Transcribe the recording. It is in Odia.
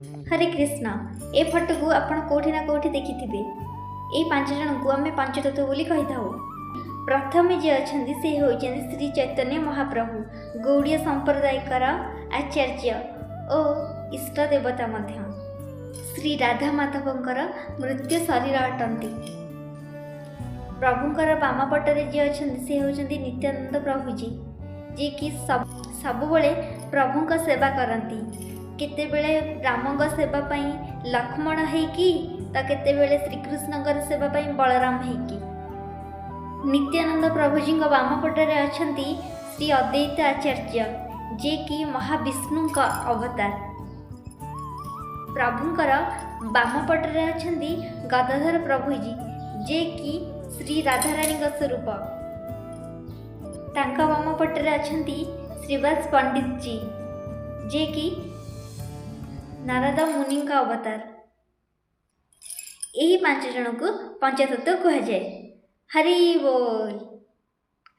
ହରେ କୃଷ୍ଣ। ଏ ଫଟୋକୁ ଆପଣ କେଉଁଠି ନା କେଉଁଠି ଦେଖିଥିବେ। ଏଇ ପାଞ୍ଚ ଜଣଙ୍କୁ ଆମେ ପଞ୍ଚତତ୍ତ୍ୱ ବୋଲି କହିଥାଉ। ପ୍ରଥମେ ଯିଏ ଅଛନ୍ତି, ସେ ହେଉଛନ୍ତି ଶ୍ରୀ ଚୈତନ୍ୟ ମହାପ୍ରଭୁ, ଗୌଡ଼ୀୟ ସମ୍ପ୍ରଦାୟଙ୍କର ଆଚାର୍ଯ୍ୟ ଓ ଇଷ୍ଟ ଦେବତା ମଧ୍ୟ। ଶ୍ରୀ ରାଧା ମାଧବଙ୍କର ମୃତ୍ୟୁ ଶରୀର ଅଟନ୍ତି। ପ୍ରଭୁଙ୍କର ବାମ ପଟରେ ଯିଏ ଅଛନ୍ତି, ସେ ହେଉଛନ୍ତି ନିତ୍ୟାନନ୍ଦ ପ୍ରଭୁଜୀ, ଯିଏକି ସବୁବେଳେ ପ୍ରଭୁଙ୍କ ସେବା କରନ୍ତି। କେତେବେଳେ ରାମଙ୍କ ସେବା ପାଇଁ ଲକ୍ଷ୍ମଣ ହେଇକି ତ କେତେବେଳେ ଶ୍ରୀକୃଷ୍ଣଙ୍କର ସେବା ପାଇଁ ବଳରାମ ହେଇକି। ନିତ୍ୟାନନ୍ଦ ପ୍ରଭୁଜୀଙ୍କ ବାମ ପଟରେ ଅଛନ୍ତି ଶ୍ରୀ ଅଦ୍ୱୈତ ଆଚାର୍ଯ୍ୟ, ଯିଏକି ମହାବିଷ୍ଣୁଙ୍କ ଅବତାର। ପ୍ରଭୁଙ୍କର ବାମ ପଟରେ ଅଛନ୍ତି ଗଦାଧର ପ୍ରଭୁଜୀ, ଯିଏକି ଶ୍ରୀ ରାଧାରାଣୀଙ୍କ ସ୍ୱରୂପ। ତାଙ୍କ ବାମ ପଟରେ ଅଛନ୍ତି ଶ୍ରୀବାସ ପଣ୍ଡିତଜୀ, ଯିଏକି ନାରଦ ମୁନିଙ୍କ ଅବତାର। ଏହି ପାଞ୍ଚ ଜଣଙ୍କୁ ପଞ୍ଚତତ୍ତ୍ୱ କୁହାଯାଏ। ହରି ବୋଲ।